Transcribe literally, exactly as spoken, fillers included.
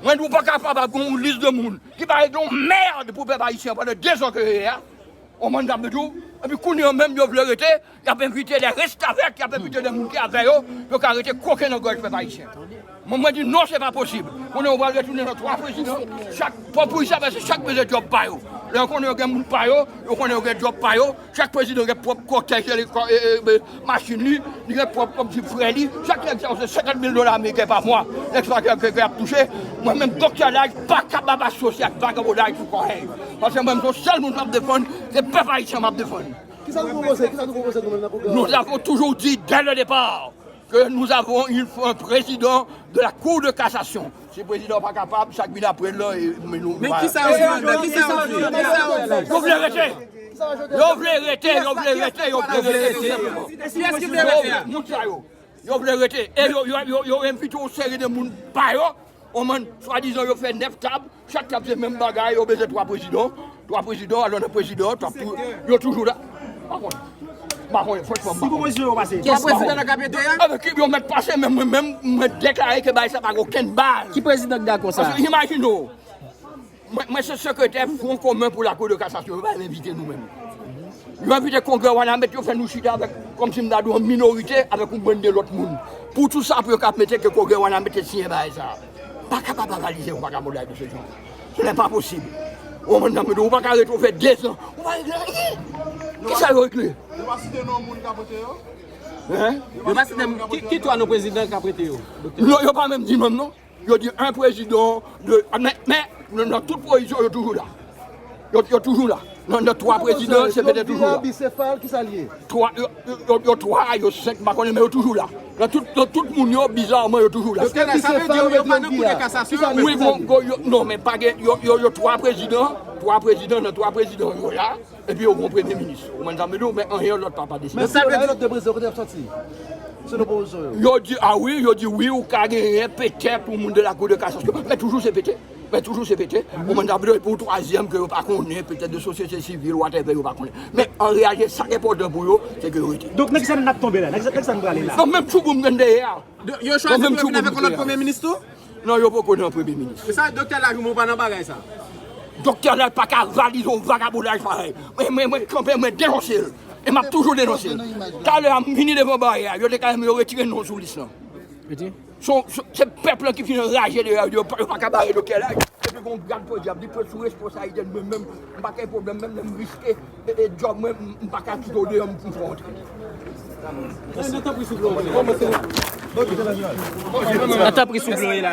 Mwen di w pa kapab ap gen yon lis de moun ki pa regle yon mèd pou pèp ayisyen pandan dezan ke yo ye a. On manda m di w, epi kounye a menm yo vle rete, y ap envite de restavèk, y ap envite de moun ki avè yo, yo ka rete koke nan gòj pèp ayisyen. Mwen, mwen di non, se pa posib. Kounye a yo pral retounen nan twa prezidan, chak, pa pou sa, paske chak bezwen djòb pa yo. Lè yo konnen yo gen moun pa yo, yo konnen yo gen djòb pa yo, chak prezidan gen pwòp kòtèj, e, e, e, machin li, li gen pwòp kòb ti frè li. Chak nèg sa yo se senkant mil dola ameriken pa mwa. Nèg sa ke, ke, ke ap touche. Mwen menm, Doktè Laj pa kapab asosye ak vagabondaj sou kòrèy. Paske mwen menm, se yon sèl moun m ap defann, se pèp ayisyen m ap defann. Kisa nou pwopoze? Kisa nou pwopoze nou menm nan pwogram? Nous avons toujours dit dès le départ que nous avons une, un président de la Cour de cassation. Si prezidan pa kapab, sa k vin apre l lan, e, men nou. Men kisa yo jwenn? Kisa yo jwenn? Kisa yo jwenn? Yo vle rete. Yo vle rete, yo vle rete, yo vle rete. Kiyès ki vle rete a? Moun sa yo. Yo vle rete. E yo, yo, yo, yo envite yon seri de moun pa yo. On moun, swadizan, yo fè nèf tab. Chak tab se menm bagay. Yo bezwen twa prezidan. Twa prezidan, alò nan prezidan, twa pou, yo toujou la. Pa konnen. Pa konnen, franchman, m pa konnen. Si pwopozisyon yo pase. Twa prezidan nan ka pete a? Avèk ki yo mèt pase, men mwen menm, mwen deklare ke bagay sa pa gen okenn baz. Ki prezidan k dakò sa? Paske imajine w, mwen, mwen se sekretè Front Commun pour la Cour de Cassation, yo pa envite nou menm. Yo envite Kongrè Wanament, yo fè nou chita avèk, kòmsi m ta di w, an minorite avèk yon bann de lòt moun. Pou tou sa, pou yo ka mete ke Kongrè Wanament te siyen bagay sa. M pa kapab avalize yon vagabondaj de se jan. Ce n'est pas possible. Ou konprann, ou pa ka rete, ou fè dezan, ou pa regle anyen. Kisa yo regle? Yo pa site non moun k ap vote yo? Hein? Yo pa site ki, ki twa non prezidan k ap rete yo, doktè? Non, yo pa menm di menm non. Yo di un président, de, men, men, nan, nan tout pozisyon, yo toujou la. Yo, yo toujou la. Nan, nan twa prezidan, se pete toujou la. Bicéphale, kisa l ye? Twa, yo, yo, yo, yo twa, yo senk, m pa konnen, men yo toujou la. Nan tout, nan tout moun yo, bizarman, yo toujou la. Doktè, sa vle di yo, yo pa nan Kou de Kasasyon? Wi, bon, bon, yo, non, men pa gen, yo, yo, yo twa prezidan, twa prezidan, nan twa prezidan, yo la. Epi yo gon premye minis. Ou konprann sa m vle di w, men anyen lòt pa, pa deside. Men sa vle di lòt de prezidan, kote y ap sòti? Se nan opozisyon yo. Yo di, a wi, yo di wi, ou ka genyen petèt yon moun de la Cour de Cassation. Men toujou se pete. Men toujou se pete. Ou konprann sa m vle di w, epi yon twazyèm ke yo pa konnen, petèt de sosyete sivil, whatever, yo pa konnen. Men an reyalite, sa k enpòtan pou yo, se ke yo rete. Donk, nan kisa n ap tonbe la? Nan kisa, nan kisa n prale la? Non, menm tchoubou m gen dèyè a. Yo chwazi pou yo vin avèk yon lòt premye minis tou? Non, yo poko nan premye minis. E sa, doktè Laj, ou pa nan bagay sa? Doktè Laj pa ka valize yon vagabondaj parèy. Mwen, mwen, mwen kanpe, mwen denonse l. E m ap toujou denonse l. Talè a, m vini devan baryè a, yo te ka renmen yo retire non sou lis lan. Se, se, se pèp lan ki fin anraje deyò, yo pa, yo pa ka bare doktè Laj. Epi gon gad podyab, li pran sou responsablite l, mwen menm, m pa gen pwoblèm, menm lè m riske e, e djòb mwen, m, m pa ka kite w deyò, m, m fè w antre. Tanpri souple w la.